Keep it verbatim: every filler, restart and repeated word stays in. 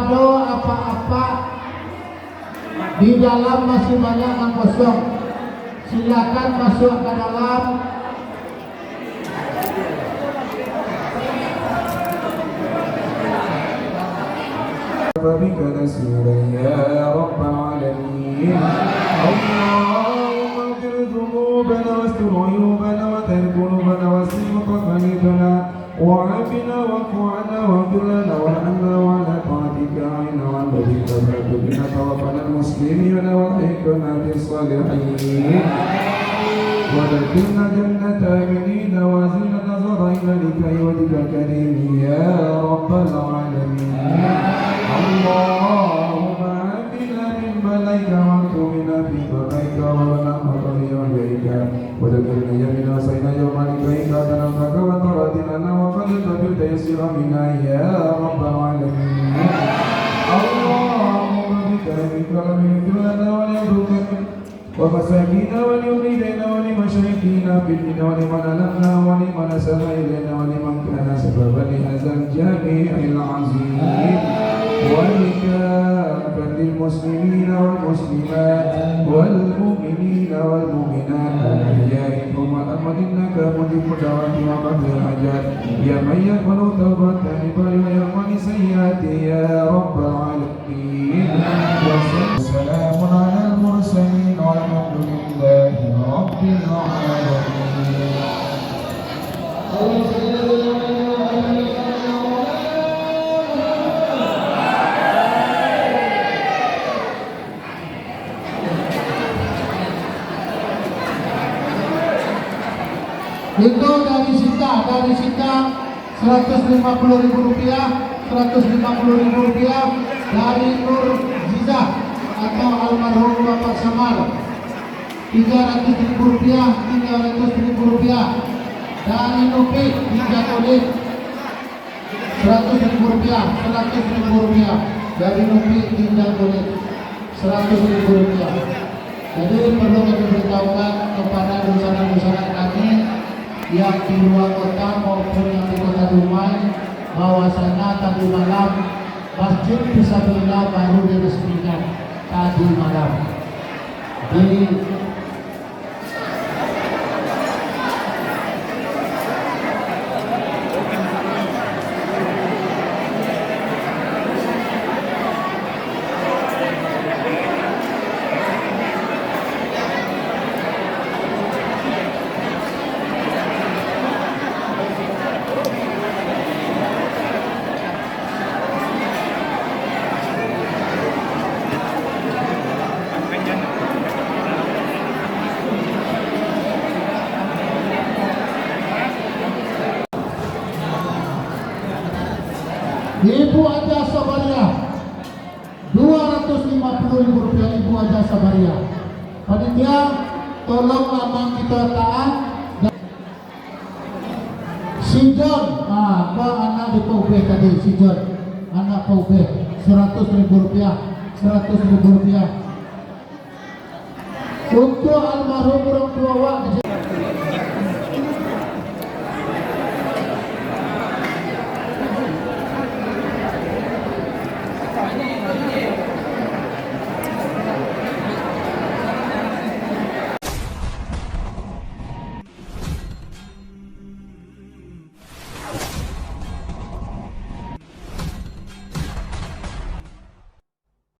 Kalau apak-apak di dalam masih banyak nan kosong, silakan masuk ka dalam. فبك نسيرا يا رب العالمين. اللهم اغفر ذنوبنا واستر عيوبنا وطهر قلوبنا وسع مدخلنا وعافنا واعف عنا واغفر لنا وارحمنا وعلى طاعتك أعنا وعن بابك فتقبلنا توبتنا مسلمين وألحقنا بالصالحين وأدخلنا الجنة آمنين وأزلنا الضر إلى لقاء وجهك الكريم يا رب العالمين. اللهم آمنا من بلائك وأنت بنا في بقائك ولنا حضر يوم وجهك وذكرنا يمينا وسعينا يوم لقائك أتنا الحق وترضينا وقد قبلت يسيرا منا يا رب العالمين. اللهم بكرمك لم يكن لنا ولأبوك ومساكينا ولوالدينا ولمشايخنا في الدين ولمن علمنا ولمن أساء إلينا ولمن كان سببا لهذا الجميع العظيم ولكافة المسلمين والمسلمات والمؤمنين والمؤمنات الأحياء منهم والأموات إنك مجيب الدعوات وقاضي الحاجات يا من يقبل توبة العباد ويعفو عن السيئات يا رب العالمين. وسلام على المرسلين والحمد لله رب العالمين. Itu dari Sita, dari Sita. Seratus lima puluh ribu rupiah, seratus lima puluh ribu rupiah dari Nur Zizah atau almarhum Bapak Samar. Tiga ratus ribu rupiah, tiga ratus ribu rupiah dari Nupik, tiga kulit. Seratus ribu rupiah, seratus ribu rupiah dari Nupik, tiga kulit. Seratus ribu rupiah. Jadi, perlu kami beritahukan kepada dunsanak-dunsanak kami yang di luar kota maupun yang di Kota Dumai, bahwasanya tadi malam Masjid Fisabilillah baru diresmikan tadi malam. Jadi, Ibu Haja Sabariah, dua ratus lima puluh ribu rupiah, Ibu Haja Sabariah. Panitia, tolonglah mangkito taat. Si John, ah, ko anak di Pak Ubeh tadi, si John, anak Pak Ubeh, seratus ribu rupiah, seratus ribu rupiah. Untuk almarhum urang tua awak,